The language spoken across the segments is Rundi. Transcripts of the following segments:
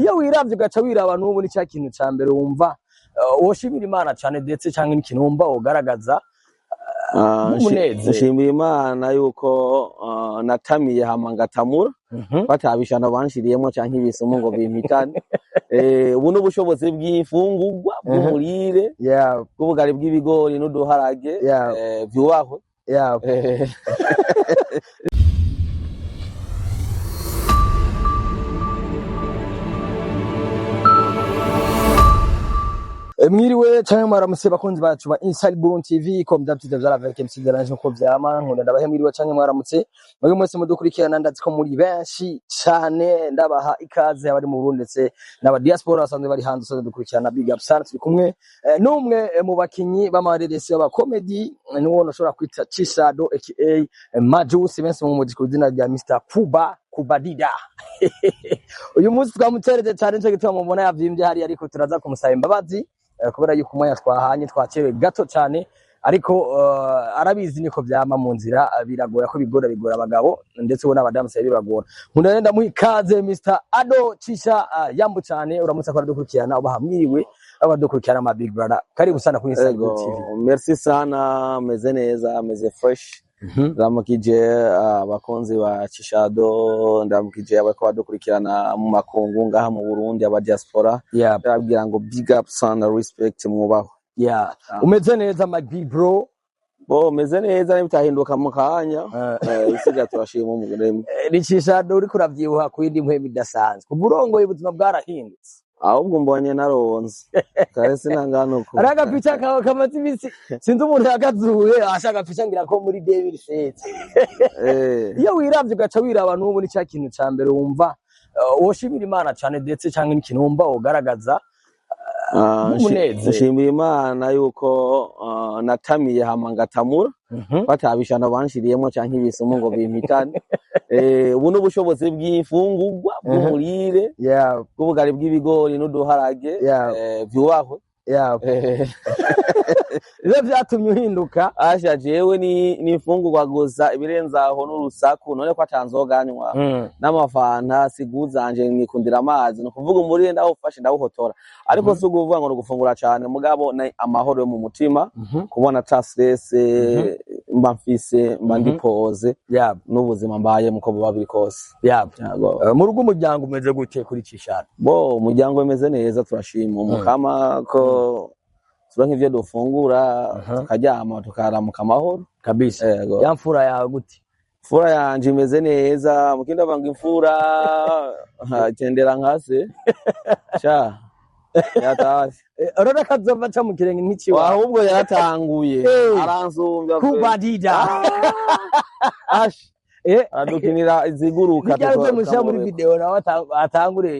Iyo wiravye ugaca wiraba n'ubu, ni cya kintu ca mbere wumva woshimira Imana cane, ndetse canke n'ikintu wumva wogaragaza nk'umunezero? Nshimira Imana yuko natamiye hama ngatamura, batabishana banshiriyemo canke ibisumu ngo bimpitane. Ubu n'ubushobozi bw'imfungurwa, bw'umurire, bw'ubugari bw'ibigori n'uduharage. Vyubahwe. Mwiriwe canke mwaramutse, bakunzi bacu ba Inside Burundi TV. Comme d'habitude, vyara avec MC Derange, nkuko vyama nkunda ndabahe mwiriwe canke mwaramutse mwebwe mwese mudukurikirana. Ndazi ko muri benshi cane, ndabaha ikaze abari mu Burundi ndetse n'aba diaspora basanzwe bari hanze usanzwe dukurikirana. Big up sana. Turi kumwe n'umwe mu bakinyi b'amareresi y'aba comedy, niwo nashobora kwita Cishado aka Majusi, benshi mu muzi ku izina rya Mr Kuba Kubadida. Uyu munsi twamutereje cyane, nico gituma mubona yavyimbye hariya, ariko turaza kumusaba imbabazi kubera yuko umwanya twahanye twacerewe gato cyane, ariko arabizi niko vyama mu nzira, biragoya ko bigora, bigora abagabo ndetse ubu n'abadamu sibe bibagora. Nkunda rero ndamuha ikaze Mr Ado Cisha, yambu cyane, uramutse akora dukurikirana, ubaha mwiriwe abadukurikirana. Ma big brother, karibu sana kuri Inside Ego, Good TV. Merci sana, meze neza, meze fresh. Ndamukije abakunzi ba Cishado, ndamukije abariko badukurikirana mu makungu, ngaha mu Burundi, aba diaspora. Ndababwira ngo big up sana, respect, mwubahwe. Umeze neza, my big bro? Bo meze neza, nibitahinduka mu kanya. Isiga turashima umuremyi. Ni Cishado uriko uravyibuha ku yindi mpwemu idasanzwe, kuva urongoye ubuzima bwarahindutse. Ahubwo mbonye naronze kare sinangana uko. Ari agapica kawe kamaze iminsi, sinzi umuntu yagazuye, ashaka agapica ngira ko muri 2007. Iyo wiravye ugaca wiraba n'ubu, ni cya kintu ca mbere wumva woshimira Imana cane, ndetse canke n'ikintu wumva wogaragaza nk'umunezero? Nshimira Imana yuko natamiye hama ngatamura, batabishana banshiriyemo canke ibisumu ngo bimpitane. Ubu n'ubushobozi bw'imfungurwa, bw'umurire, bw'ubugari bw'ibigori n'uduharage. Vyubahwe. Ivyo vyatumye uhinduka. Asha, jewe ni imfungurwa gusa, ibirenze aho n'urusaku. None ko atanzoganywa n'amafanta siguzanje, nikundira amazi. Ni ukuvuga umurire ndawufashe ndawuhotora, ariko si ukuvuga ngo ni ugufungura cane, mugabo ni amahoro yo mu mutima, kubona ata stress mba mfise, mba ndipoze n'ubuzima mbayemo uko buba buri kose. Yego. Mu rugo umuryango umeze gute kuri Cishado? Bo umuryango umeze neza, turashima umukama ko turonka ivyo dufungura, tukaryama, tukaramuka amahoro. Kabisa. Yego. Ya mfura yawe gute? Imfura yanje imeze neza. Mukindi banga imfura tendera nkase sha yatashe. Urabona ko azova aca mu kirenge nk'ikiwa. Ahubwo yaratanguye, aransumbya pe. Kubadida. Ash, aradukinira iziguruka. Nijya uzomushyira muri video nawe atangure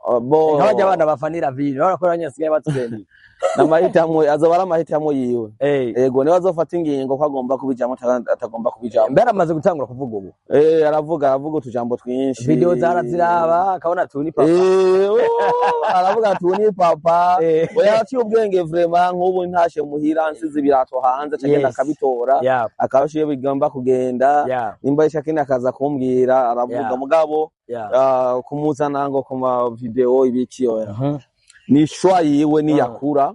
Bo nk'abajya abana bafanira vino, urabona ko abanyasigaye batugendeye. N'amahitamo, azoba ari amahitamo yiwe. Yego, niwe azofata ingingo ko agomba kubijamo atagomba kubijamo. Mbere amaze gutangura kuvuga ubu? Aravuga, aravuga utujambo twinshi. Video zaraziraba akabona tuni papa. Oh, aravuga ati uyu ni papa. Oya, yaciye ubwenge vraiment. Nk'ubu ntashe muhira nsize ibirato hanze, acagenda akabitora, akabasha iyo bigomba kugenda. Nimba ishaka akaza kumbwira, aravuga. Mugabo kumuzana ngo ku ma video ibiki, oya, ni choix yiwe niyakura.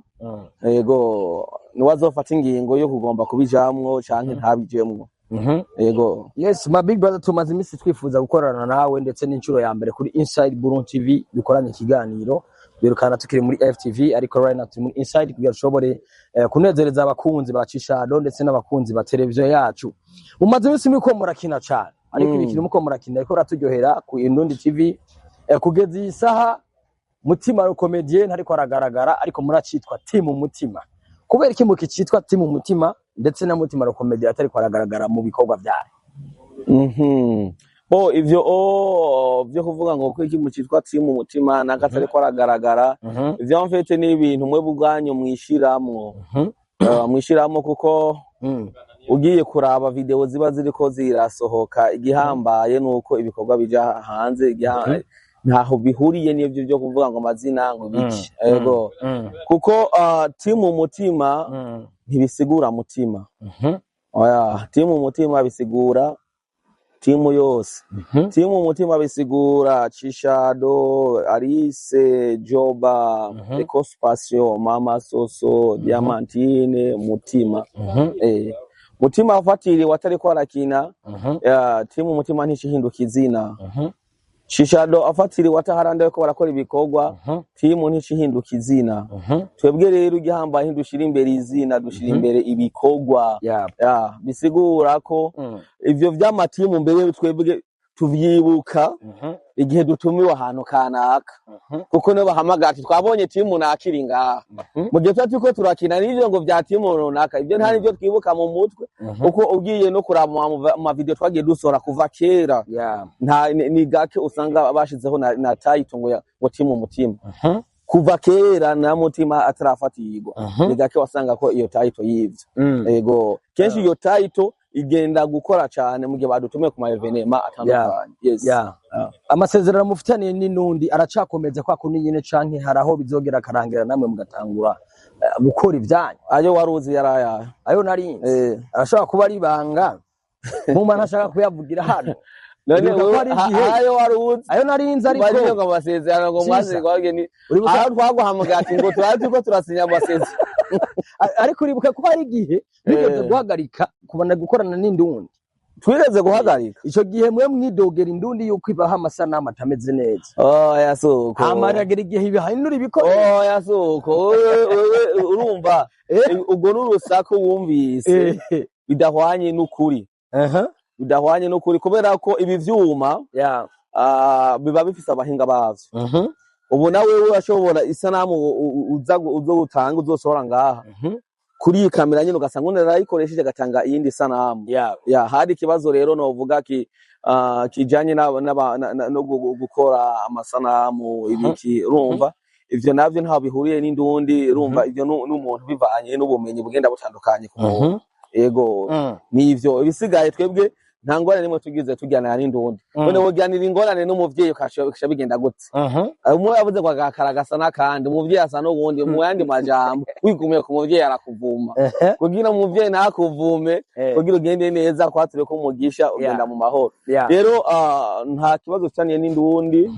Yego, niwe azofata ingingo yo kugomba kubijamwo canke ntabijemwo. Yego. Yes, my big brother, tumaze iminsi twifuza gukorana nawe, ndetse n'inshuro ya mbere kuri Inside Burundi TV dukoranye ikiganiro. Birukana tukiri muri FTV, ariko right now turi muri Inside kugira dushobore kunezereza abakunzi ba Cishado ndetse n'abakunzi ba televiziyo yacu. Mumaze iminsi muriko murakina cane, ariko ibikino muko murakina ariko raturyohera ku Indundi TV. Kugeza iyi saha Mutima Comedien ntariko aragaragara, ariko muracitwa Team Mutima. Kubera iki mukicitwa Team Mutima, ndetse na Mutima Comedien atariko aragaragara mu bikorwa vyayo? Bo ivyo vyo kuvuga ngo ko iki citwa Team Mutima naka atariko aragaragara, ivyo mfete ni ibintu mwe ubwanyu mwishiramwo. Mwishiramwo kuko ugiye kuraba video ziba ziriko zirasohoka, igihambaye nuko ibikorwa bija hanze, ntaho bihuriye n'ivyo byo kuvuga ngo amazina ngo biki. Ego, kuko Team Mutima ntibisigura Mutima. Oya, Team Mutima bisigura Timu yose, timu Umutima bisigura Chishado, Alice, Joba, Ecospasio, Mama Soso, Diamantine, Mutima. Mutima afatiriwe atariko arakina, timu Mutima nticishinduka izina. Chishado afatiriwe ataharande ko barakora ibikorwa, timu nticishinduka izina. Twebwe rero igihambaye ntidushira imbere izina, dushira imbere ibikorwa. Ya, bisigura ko ivyo vy'amatimu mbere twebwe tuvyibuka igihe dutumiwe ahantu kanaka, kuko nibo bahamagara ati twabonye timu nakiri ngaha. Mu gihe tuba turiko turakina n'ivyo ngo vya timu runaka, ivyo nta nivyo twibuka mu mutwe, kuko ugiye no kuraba mu mavideo twagiye dusohora kuva kera, nta ni gake usanga bashizeho na title ngo timu Mutima. Kuva kera na Mutima atarafatirwa, ni gake wasanga ko iyo title y'ivyo. Ego, kenshi iyo title igenda gukora cane mu gihe badutumiye ku ma événements atandukanye, yes. Amasezerano mufitaniye n'Indundi aracakomeza kwa kundi nyene, canke hari aho bizogera akarangira namwe mugatangura gukora ivyanyu? Ayo waruzi yarayaye? Ayo narinzi arashobora kuba ari ibanga mumba ntashaka kuyavugira hano. None Uribuka ko wewe hari igihe ayo waruzi ayo narinzi, ariko ariko ngo amasezerano ngo Sisa. mwase ni Uribuka aho twaguhamagaye ati ngo turari turiko turasinya amasezerano. Ariko uribuka ko hari igihe bigeze guhagarika kubona gukorana n'Indundi? Twigeze guhagarika? Ico gihe mwe mwidogera Indundi yuko ibaha amasanamu atameze neza. Oya, suko. Hama hagera igihe ibahindura ibikoresho. Oya, suko. Wewe urumva, ubwo n'urusaku wumvise bidahwanye n'ukuri, bidahwanye n'ukuri, kubera ko ibi vyuma biba bifise abahinga bavyo. Ubu nawe urashobora isanamu uza uzo utanga, uzosohora ngaha kuri iyi kamera nyine, ugasanga undi arayikoresheje agatanga iyindi sanamu. Ya, hari ikibazo rero novuga ki kijanye no gukora amasanamu ibiki, urumva ivyo navyo ntaho bihuriye n'Indundi. Urumva ivyo n'umuntu bivanye n'ubumenyi bugenda butandukanye ku muntu. Ego, nivyo. Ibisigaye twebwe nta ngorane nimwe tugize tujyana n'Indundi. None wogiranira ingorane n'umuvyeyi ukasha bigenda gute? Umwe yavuze ngo agakara gasa n'akandi, umuvyeyi asa n'uwundi. Mu yandi majambo, wigumiye ku muvyeyi arakuvuma. Kugira umuvyeyi ntakuvume, kugira ugende neza, kwature ko umugisha ugenda mu mahoro. Rero nta kibazo dufitaniye n'Indundi.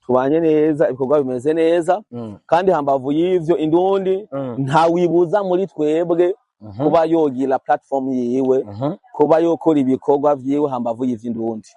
Tubanye neza, ibikorwa bimeze neza. Kandi hambavu y'ivyo, Indundi ntawibuza muri twebwe kuba yogira platform yiwe, kuba yokora ibikorwa vyiwe hambavu y'ivy'Indundi.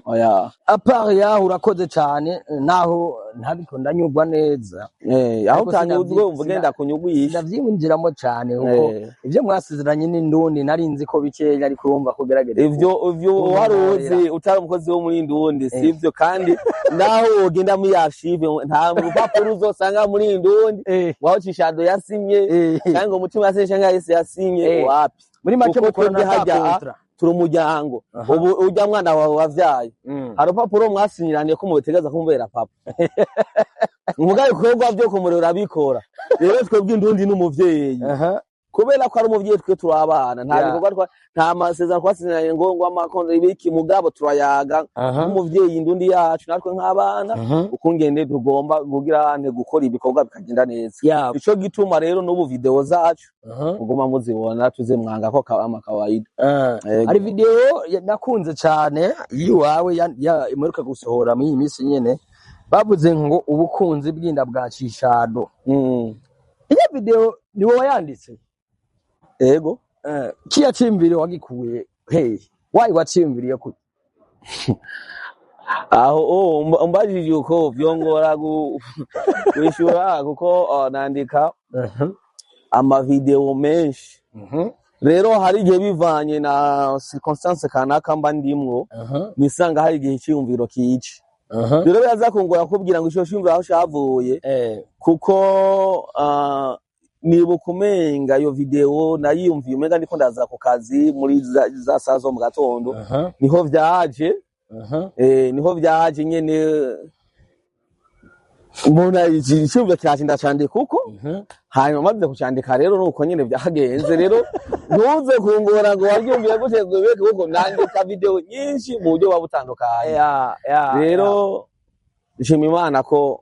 Oya. À part yaho, urakoze cyane, naho ntabiko ndanyurwa neza. Aho Ariko utanyuzwe umva ugenda kunyugwisha. Ndavyiyumviramo cyane, kuko ivyo mwasezeranye n'Indundi nari nzi ko bikeya, ariko urumva ko ugerageza Ivyo wari uzi utari umukozi wo muri Indundi, sivyo. Kandi naho wogenda muri archive, nta rupapuro uzosanga muri Indundi waho Cishado yasinye cyangwa ngo Umutima yasinye cyangwa Yesu yasinye. Wapi. Muri make Kuko mukorana twebwe ata hajya contrat. Turi umuryango. Ubu urya mwana wawe wavyaye, hari urupapuro mwasinyiraniye ko mubitegeza kumubera papa? Mugabe ibikorwa vyo kumurera urabikora. Rero twebwe Indundi n'umuvyeyi. Kubera ko ari umuvyeyi, twe turi abana. Nta bikorwa nta masezerano twasinyanye ngo amakonzo ibiki, mugabo turayaga nk'umuvyeyi Indundi yacu, natwe nk'abana, ukungene tugomba kugira ante gukora ibikorwa bikagenda neza. Ico gituma rero n'ubu video zacu muguma muzibona tuzimwanga ko ama kawaida. Yego. Hari video nakunze cyane yiwawe imeruka gusohora muri iyi minsi nyene, bavuze ngo ubukunzi bw'inda bwa Cishado. Iyo video ni wowe wayanditse? Ego. Kiya ciyumviro wagikuye hey wayi waciyumviriye ku Aho oh, umbajije uko vyongora kwishura, kuko nandika amavideo menshi. Rero hari igihe bivanye na circonstance kanaka mba ndimwo, nisanga hari igihe iciyumviro kice. Rero biraza kungora kubwira ngo ico ciyumviro aho cavuye, kuko nibuka umenga iyo video nayiyumviye umenga ndiko ndaza ku kazi muri za saa zo mu gatondo, niho vyaje. Niho vyaje nyene, mbona iciyumviro kiraje ndacandika kuko hanyuma maze kucandika rero nuko nyene vyagenze. Rero ntuze kungora ngo waryumviye gute ngo bibeke, kuko nandika video nyinshi mu buryo buba butandukanye. Rero nshima Imana ko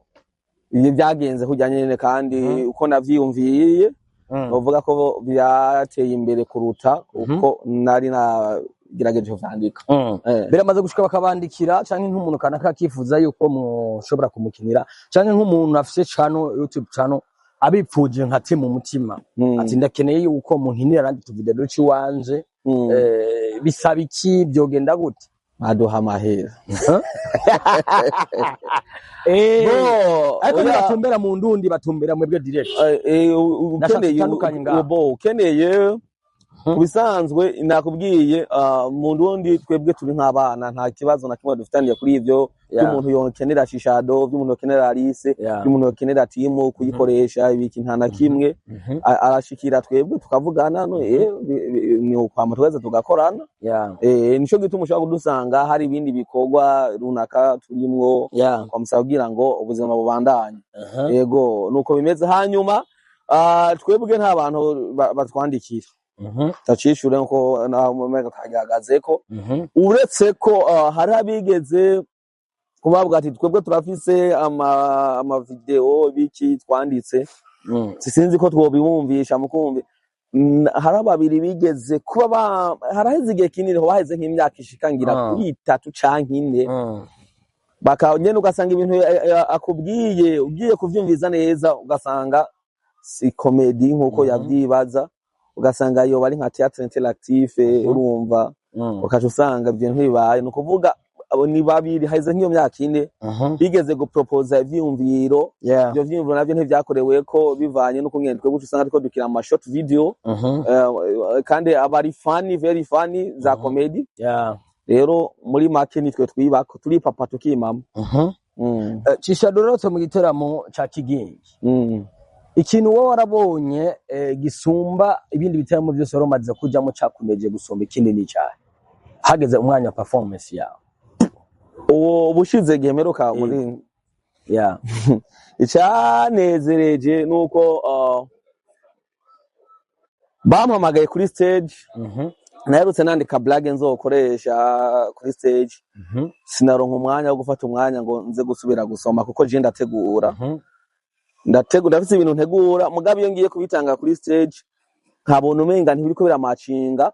ibyo byagenze kurya nyene, kandi uko navyiyumviye, novuga ko byateye imbere kuruta uko nari. naragerageje kuvyandika. Biramaze gushika bakabandikira, canke nk'umuntu kanaka akifuza yuko mushobora kumukinira, canke nk'umuntu afise channel, YouTube channel, abipfuje nka team Umutima, ati ndakeneye yuko munkinira nandi tuvideo duci wanje, bisaba iki? Byogenda gute? Aduha amahera. Ariko Oya, ntibatumbera mu ndundi, batumbera mwebwe direct. Ndashaka ukeneye itandukanye ngaho. Bo, ukeneye, ku bisanzwe nakubwiye, mu ndundi twebwe turi nk'abana, nta kibazo na kimwe dufitaniye kuri ivyo by'umuntu yokenera Shishado, by'umuntu yokenera Alice, by'umuntu yokenera timu kuyikoresha ibiki, nta na kimwe. Arashikira twebwe tukavugana, no ni ukwama twese tugakorana. Nico gituma ushobora kudusanga hari ibindi bikorwa runaka turimwo, twamusaba kugira ngo ubuzima bubandanye. Yego, nuko bimeze. Hanyuma twebwe nta bantu batwandikira, tacishure nko naho mumenga kagihagazeko, uretse ko hari abigeze kubavuga ati twebwe turafise ama video biki twanditse. Sinzi ko twobibumvisha mukumvi. Hari babiri bigeze kuba haraheze igihe kinini, ho baheze nk'imyaka ishika ngira kuri 3 canke 4, baka nyene ugasanga ibintu akubwiye ugiye kuvyumviza neza ugasanga si comedy nkuko yavyibaza, ugasanga yoba ari nka théâtre interactif. Urumva, ukaca usanga ivyo ntibibaye. Ni ukuvuga abo ni babiri, haheze nk'iyo myaka 4, bigeze gupropoza ivyiyumviro. Ivyo vyiyumviro navyo ntivyakoreweko bivanye n'ukungene twebwe uca usanga turiko dukina ama short video, kandi aba ari funny, very funny, za comedy. Rero muri make nitwe twibako, turipapa tukimama. Chishado, rero mu giteramo ca Kigingi, ikintu wowe warabonye gisumba ibindi biteramo byose wari umaze kujamo, cakuneje gusumba ikindi ni icyahe hageze umwanya wa performance yawe? Uwo ubushize igihe mperuka muri icyanezereje nuko bampamagaye kuri stage. Naherutse nandika blague nzokoresha kuri stage, sinaronka umwanya wo gufata umwanya ngo nze gusubira gusoma, kuko je ndategura, ndategura, ndafise ibintu ntegura. Mugabo iyo ngiye kubitanga kuri stage nkabona umenga ntibiriko biramacinga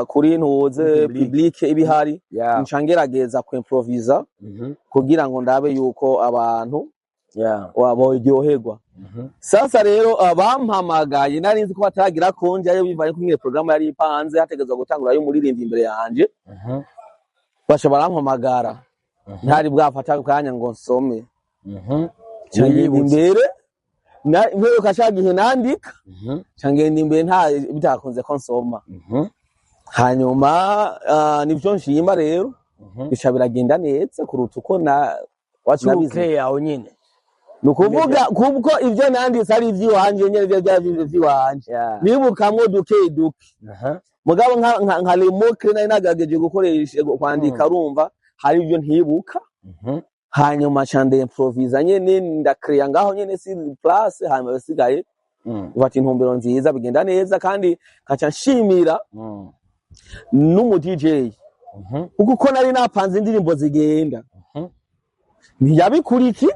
kuri ntuze Public. Public ibihari, nca ngerageza kuimprovisa kugira ngo ndabe yuko abantu boryoherwa. Sasa rero bampamagaye nari nzi ko bataragira konje ayo bivanye ko nyine programme yari ipanze, hategezwa gutangura yo muririmbi imbere yanje. Baca barampamagara ntari bwafata akanya ngo nsome. Nca ngenda Wiyibutse. imbere, mperuka ca gihe nandika, nca ngenda imbere nta bitakunze ko nsoma. Hanyuma nivyo nshima rero, bica biragenda neza kuruta uko na Waciye nabizi. ukeye aho nyine. Ni ukuvuga kuko ivyo nanditse ari ivy'iwanje nyene, vyo vyari ivy'iwanje, nibukamwo duke duke. Mugabo nka lemokre nari nagerageje gukoresha kwandika, urumva hari ibyo ntibuka. Hanyuma nca ndimprovisa nyene, ndakreya ngaho nyene sur place, hanyuma bisigaye bafata intumbero nziza, bigenda neza. Kandi nkaca nshimira n'umu DJ, kuko uko nari napanze indirimbo zigenda ntiyabikurikije,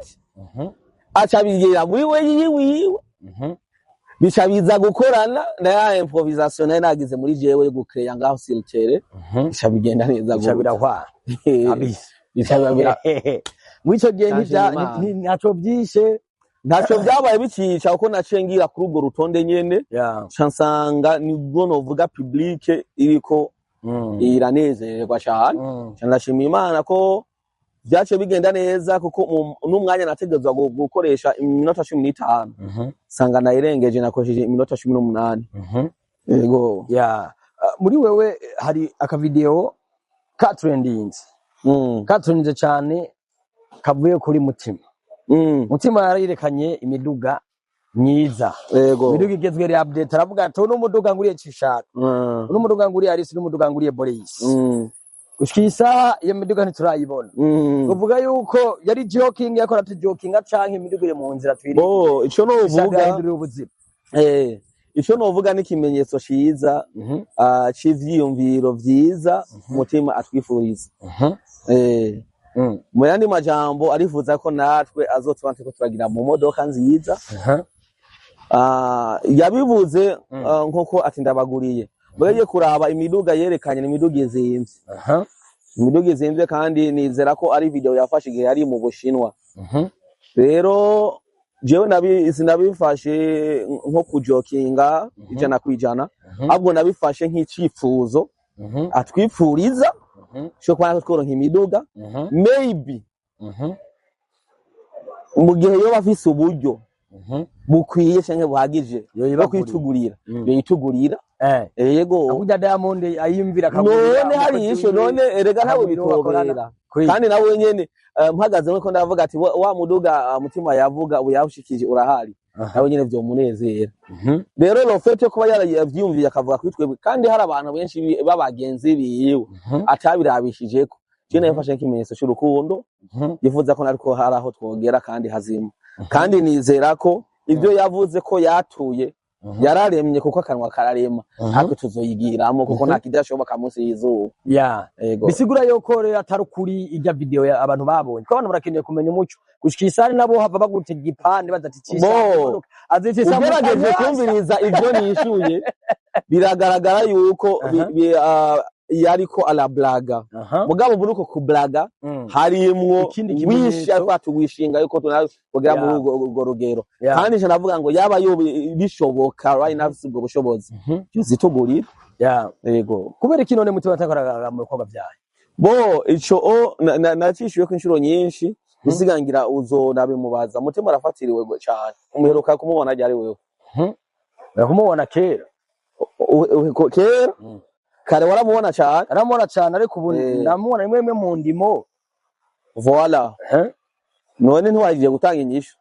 aca bigera muri we yiwiwe, bica biza gukorana na ya improvisation nari nagize muri jewe yo gukreya ngaho sur terrain, bica bigenda neza Bica gose. Birahwara kabisa. Bica Muri ico gihe Ndashima Imana. Ntaco vyishe. Ntacyo byabaye bikica, kuko naciye ngira kuri urwo rutonde nyene, nca nsanga nibwo novuga public iriko iranezererwa cane. Nca ndashima Imana ko vyaciye bigenda neza, kuko n'umwanya nategerezwa gukoresha iminota 15, nsanga nayirengeje, nakoresheje iminota 18. Yego. Yeah. Muri wewe hari akavideo ka trendinze, katrendinze cyane, kavuye kuri Mutima. Mutima yarirekanye imiduga myiza, imiduga igezwe iri update, aravuga ati uno muduga nguriye Cishaka, uno muduga nguriye Alice, uno muduga nguriye Boris. Gushika iyi saha iyo miduga ntiturayibona. Kuvuga yuko yari joking, yakora ati joking, canke imiduga iri mu nzira twiri Bo, ico novuga, yahindurira ubuzima. Ico novuga ni ikimenyetso ciza c'ivyiyumviro vyiza Mutima atwifuriza. Mu yandi majambo, arifuza ko natwe azotuma turiko turagira mu modoka nziza. Yabivuze nkuko ati ndabaguriye. Mugeze kuraba imiduga yerekanye, ni imiduga izimvye. Imiduga izimvye, kandi nizera ko ari video yafashe igihe yari mu Bushinwa. Rero jewe sinabifashe nko kujokinga 100%, ahubwo nabifashe nk'icifuzo atwipfuriza cyo kuba natwe tworonka imiduga. Maybe mu gihe yoba afise uburyo bukwiye canke buhagije bwo Yoyibagurira. kwitugurira, yoyitugurira. Yego. Akujya Diamond ayimvira akagurira None hari umukozi isho wiwe, none erega ntawe akagurira uwo bakorana. bitobera. Kwi. Kandi nawe nyene mpagaze nko ndavuga ati wa muduga mutima yavuga ubu yawushikije urahari, nawe nyene vyomunezera. Rero le fait yo kuba yaravyiyumviye akavuga kuri twebwe, kandi hari abantu benshi b'abagenzi biwe atabirabishijeko, je nabifashe nk'ikimenyetso c'urukundo yifuza ko nariko hari aho twogera kandi hazima. Kandi nizera ko ibyo yavuze ko yatuye yararemye, kuko akanwa kararema, ariko tuzoyigiramo kuko nta kidashoboka munsi y'izuba. Yego. Bisigura yuko rero atari ukuri ijya video ya abantu babonye, ko abantu barakeneye kumenya umuco gushika isari nabo hava bagutega igipande baza ati Bo. azitisa. Ugerageje kumviriza ibyo nishuye, biragaragara yuko yariko arablaga, mugabo muri uko kublaga harimwo Ikindi kimenyetso. wishi ariko atuwishinga yuko tunagera muri urwo rugero. Kandi nje navuga ngo yaba yo bishoboka right now afise ubwo bushobozi, yozitugurira. Yego. Kubera iki none mutima atagaragara mu bikorwa byayo? Bo ico o nacishuye ko inshuro nyinshi, bisigangira uzonabimubaza. Mutima arafatiriwe cane. Umuheruka kumubona ryari wewe? Kumubona kera. Kera kare waramubona cane. Aramubona cyane, ariko ubu ndamubona rimwe rimwe mu ndimo. Voilà. None ntiwagiye gutanga inyishu.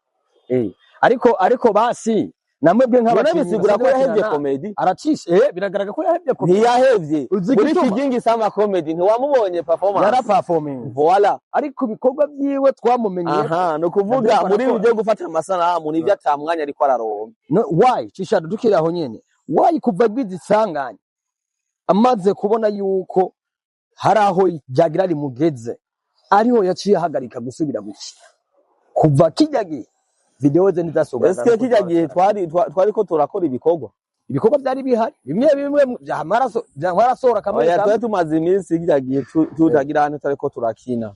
Ariko basi namwebwe None nk'abakinyi bisigura ko basanzwe yahevye bakinana, comedy? Aracishe, biragaragara ko yahevye comedy. Ntiyahevye. Uzi Muri igituma? Kigingi Summer Comedy ntiwamubonye performance? Yaraperforming. Voilà. Ariko ibikorwa byiwe twamumenyeye Aha, ni ukuvuga Nabyo muri ibi arakora. byo gufata amasanamu nibyo ata mwanya ariko araronka. No, why Cishado tukiri aho nyene, why kuva bwiza isanganya amaze kubona yuko hari aho ryagira rimugeze ariho yaciye ahagarika gusubira gukina? Kuva kijya gihe video ze ntizasohoka. Eske kijya gihe twari twariko turakora ibikorwa? Ibikorwa byari bihari bimwe bimwe byamaraso byamarasohora kamwe Oya, kamwe. twari tumaze iminsi kijya gihe tutagira ahantu turiko turakina.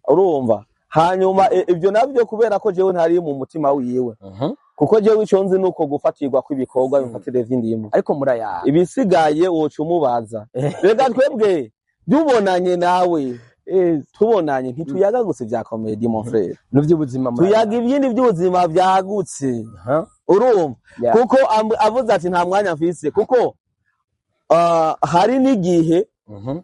Urumva, hanyuma ibyo nabyo kubera ko jewe ntari mu mutima wiwe, kuko jewe ico nzi nuko gufatirwa kw'ibikorwa bifatire vy'indimu. Ariko muraya Ibisigaye woca umubaza. Rega twebwe tubonanye nawe, tubonanye ntituyaga gusa ibya comedy, mon frère. N'ivy'ubuzima muraya. Tuyaga ibindi by'ubuzima byagutse. Urumva, kuko avuze ati nta mwanya mfise, kuko hari n'igihe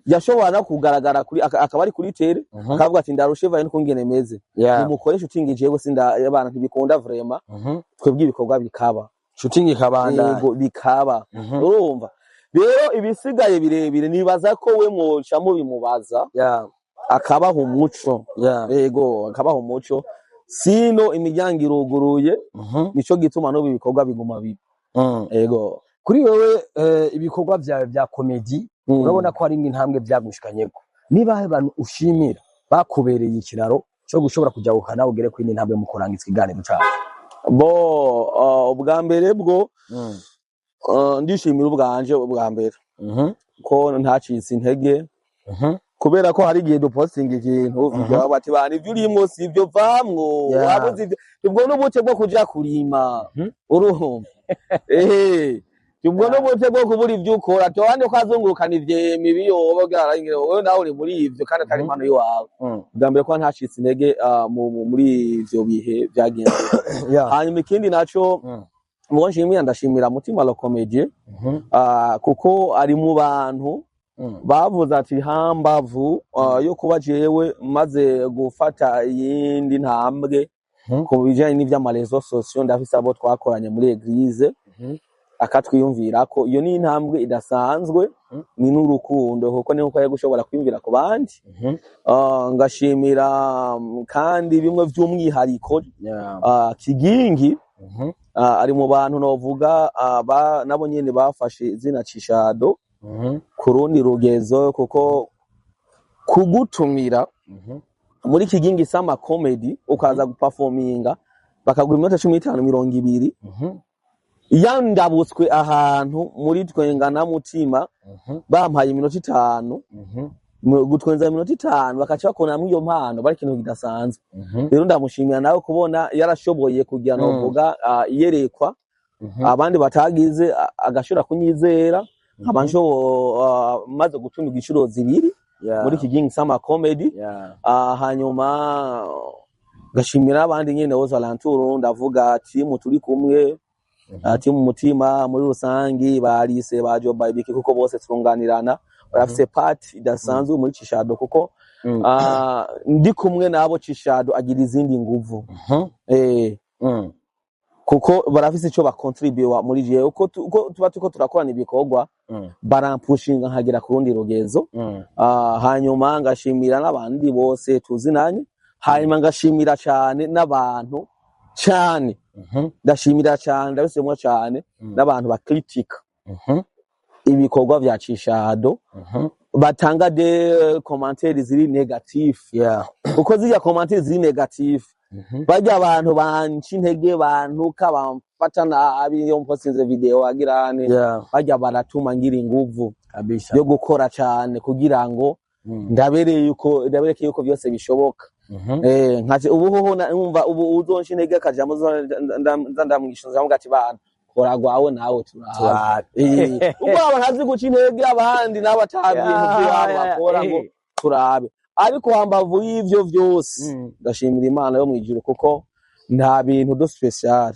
yashobora no kugaragara kuri akaba ari kuri terrain, akavuga ati ndarushe vaye n'ukungene meze, nimukoresha utingi, jewe sinda abana ntibikunda vraiment. Twebwe ibikorwa bikaba Shooting ikabandanya. Yego, bikaba. Urumva rero ibisigaye birebire nibaza ko we mwoca mubimubaza, akabaha umuco. Yego, akabaha umuco. Sino imiryango iruguruye, nico gituma n'ubu ibikorwa biguma biba. Yego. Kuri wewe, ibikorwa byawe bya comedy, urabona ko hari intambwe byagushikanyeko. Niba hari abantu ushimira bakubereye ikiraro cyo gushobora kujya gukana ugere kuri iyi ntambwe mu kurangiza ikiganiro cyacu? Bo ubwa mbere bwo ndishimira ubwanje ubwa mbere ko ntacitse intege, kubera ko hari igihe dupostinga ikintu bikaba bati bana ibyo urimwo si ibyo vamwo. Wabuze ibyo, ubwo n'ubuce bwo kuja kurima. Urumva, ubwo n'ubuce bwo kubura ibyo ukora, tubandi ko azungurukana ivyema ibiyoba bwararangira, wowe nawe uri muri ivyo kandi atari impano yiwawe. Ubwa mbere ko ntacitse intege muri ivyo bihe byagenze. Hanyuma ikindi naco mubo nshimira, ndashimira Mutima la Comedie, kuko ari mu bantu bavuze ati hambavu yo kuba jewe maze gufata iyindi ntambwe ku bijanye n'ivy'ama réseaux sociaux, ndafise abo twakoranye muri église, akatwiyumvirako. Iyo ni intambwe idasanzwe, ni n'urukundo, kuko ni uko yari gushobora kwiyumvira ku bandi. Ngashimira kandi bimwe vy'umwihariko Kigingi. Ari mu bantu novuga nabo nyene bafashe izina Cishado ku rundi rugezo, kuko kugutumira muri Kigingi Summer Comedy ukaza guperforminga, bakaguha iminota 15, 20. Yandabutswe ahantu muri Twengana Mutima, bampaye iminota 5, gutwenza iminota 5, bakaca bakonamwo iyo mpano, bari ikintu kidasanzwe. Rero ndamushimira nawe kubona yarashoboye kugira, novuga iyerekwa abandi batagize, agashobora kunyizera, nkaba maze gutumirwa inshuro 2 muri Kigingi Summer Comedy. Hanyuma ngashimira abandi nyene bose alentour, ndavuga timu turi kumwe, timu Mutima muri rusangi, barise ba Joba ibiki, kuko bose turunganirana, barafise part idasanzwe muri Cishado, kuko ndi kumwe nabo Cishado agira izindi nguvu, kuko barafise ico bakontribuwa muri jewe, uko tuba turiko turakorana ibikorwa, barampushinga nkagera ku rundi rugezo. Hanyuma ngashimira n'abandi bose tuzinanye, hanyuma ngashimira cane n'abantu cane, ndashimira cane, ndabisubiyemwo cane, n'abantu bakritika ibikorwa vya Cishado, batanga des commentaires ziri négatif, kuko zirya commentaires ziri négatif, barya abantu banca intege, bantuka, bamfata nabi iyo mposinze video agirane, barya baratuma ngira inguvu yo gukora cane kugira ngo ndabereke yuko byose bishoboka. Nkaje ubu hoho numva ubu uzonca intege akajambo nza ndamwishuza, ndavuga ati: "Bana, kora gwawe nawe turabe." Turabe. Ubwo abantu azi guca intege abandi nabo ata bintu by'iwabo bakora ngo turabe. Ariko hambavu y'ivyo vyose, ndashimira Imana yo mw'ijuru, kuko nta bintu de spécial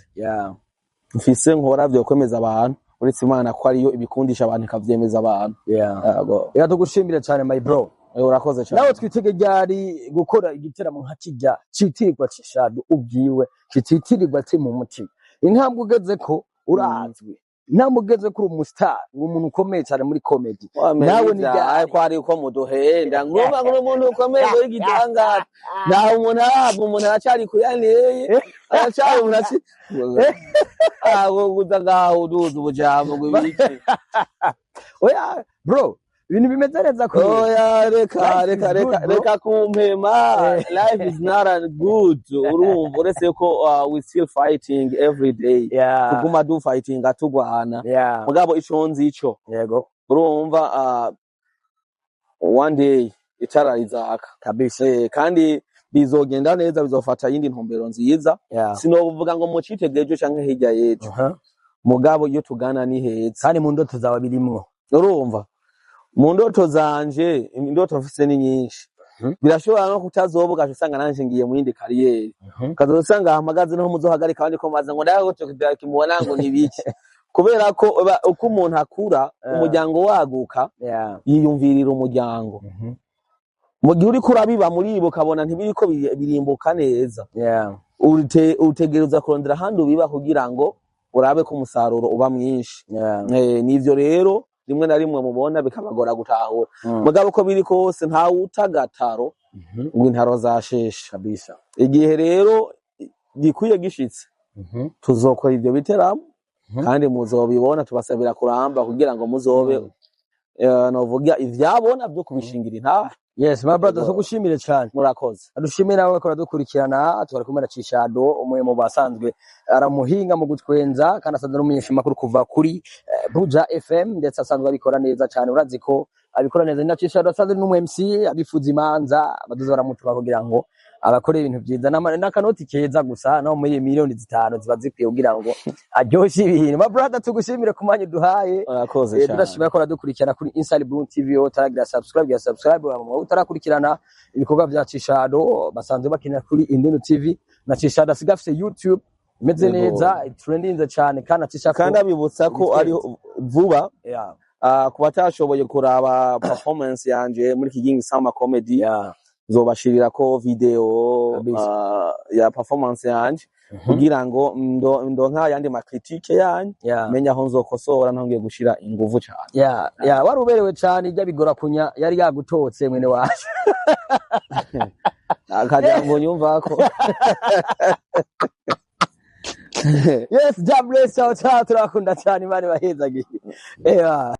mfise nkora vyo kwemeza abantu, uretse Imana ko ariyo ibikundisha abantu ikavyemeza abantu. Yego. Reka tugushimire cyane, my bro. Urakoze cyane. Nawe twitege ryari gukora igiteramo nka kijya citirirwa Cishado ubwiwe, kititirirwa Timu Mutima? Intambwe ugeze ko urazwi, intambwe ugeze ko uri umustar, uri umuntu ukomeye cyane muri comedy. Nawe ni ryari? Ariko hari uko muduhenda nkuba ngo umuntu ukomeye ngo w'igitangaza, nta umuntu arabwa, umuntu aracari kuyaneye, aracari umuntu aci aho kuza ngaho uduza ubujambo ngo ibiki? Oya bro, ibintu bimeze neza kuri Oya, reka. Life is Reka, reka. good, bro. Reka kumpema. Life is not a good, urumva, uretse ko we still fighting every day, tuguma du fighting, tugwana. Mugabo ico nzi ico, urumva, one day itara rizaka. Kandi bizogenda neza, bizofata yindi ntumbero nziza. Sinovuga ngo mucitege ejo canke hirya y'ejo, mugabo iyo tugana ni heza. Kandi mu ndoto zawe birimwo? Urumva, mu ndoto zanje, indoto mfise ni nyinshi. Birashobora no kutazoba, ugaca usanga nanje ngiye mu yindi carrière, ukazosanga hamagaze niho muzohagarika abandi ko maze ngo ndaho kimubona ngo ni biki, kubera ko uko umuntu akura, umuryango waguka, yiyumvirira umuryango. Mu gihe uriko urabiba muri ibo ukabona ntibiriko birimbuka neza, utegerezwa kurondera ahandi ubiba kugira ngo urabe ko umusaruro uba mwinshi. Nivyo rero rimwe na rimwe mubona bikabagora gutahura. Mugabo uko biri kose, ntawuta agataro ngo intaro zasheshe. Igihe rero gikwiye gishitse, tuzokora ivyo biteramo, kandi muzobibona. Tubasabira kuramba kugira ngo muzobe, novuga ivyabona vyo kubishingira intahe. Yes, my brother, tugushimire cyane. Murakoze. Dushimire nawe ko dukurikirana. Twari kumwe na Cishado, umwe mu basanzwe aramuhinga mu gutwenza, kandi asanzwe n'umumenyesha makuru kuva kuri Buja FM, ndetse asanzwe abikora neza cyane. Urazi ko abikora neza. Ni na Cishado asanzwe n'umu MC, abifuza imanza baduze baramutuba kugira ngo abakore ibintu byiza n'akanoti keza gusa, no muri miliyoni 5 ziba zikwiye kugira ngo aryoshye ibintu. My brother, tugushimire ku mwanya uduhaye. Murakoze cyane. Turashimira ko uradukurikirana kuri Inside Blue TV. Utaragira subscribe, ya subscribe. Utarakurikirana ibikorwa vya Cishado, basanzwe bakinira kuri Indunu TV, na Cishado asigaye afise YouTube imeze neza, trendinze cyane, kandi acisha ko Kandi abibutsa ko ari vuba, ku batashoboye kuraba performance yanje muri Kigingi Summer Comedy, zobashirira ko video ya performance yanje, kugira ngo ndonka ayandi ma critique yanyu, menya aho nzokosora ntongeye gushira inguvu cyane. Yeah, wari uberewe cyane, ijya bigora kunya yari yagutotse mwene wacu. Akajambo nyumva ko. Yes, God bless. Ciao ciao, turakunda cyane, Imana ibahezagiye. Yeah.